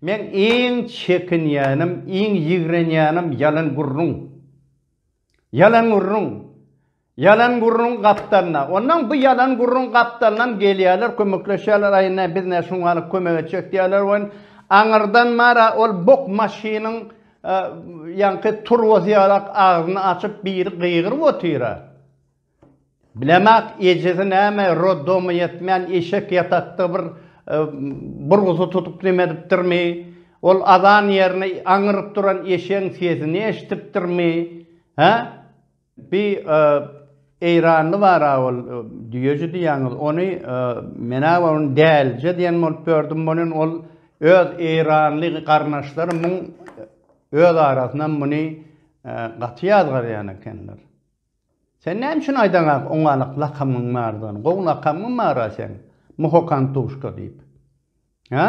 Meň iň çekinýänim, iň ýigrenýänim ýalan gürrüň. Ýalan gürrüň. Ýalan gürrüň gapdalyna. Ondan bu ýalan gürrüň gapdalynam gelýärler, kömekleşýärler, aý ine biz nä şuňalyk kömek etjek diýýärler welin, aňyrdan bar-a ol bok maşynyň ýaňky turbasy ýalak agzyny açyp biri gygyryp otyr-a. Bilemak ejesi näme roddoma ýetmän eşek ýatakda bir burgusy tutup neme edipdirmi, ol azan ýerine aňyryp duran eşegiň sesini eşidipdirmi, hä? Bi eýranly bar-a ol düýeji diýýäňiz, ony men-ä ony dälije diýen bolup ýördüm welin ol öz eýranly garyndaşlary muň öz arasynda muny gaty ýazgarýan ekenler. Sen näme üçin aýdaňak oňalyk lakamyň bardygyny? Gowy lakamyň bar-a seň, Muhokantuşka diýip. Hä?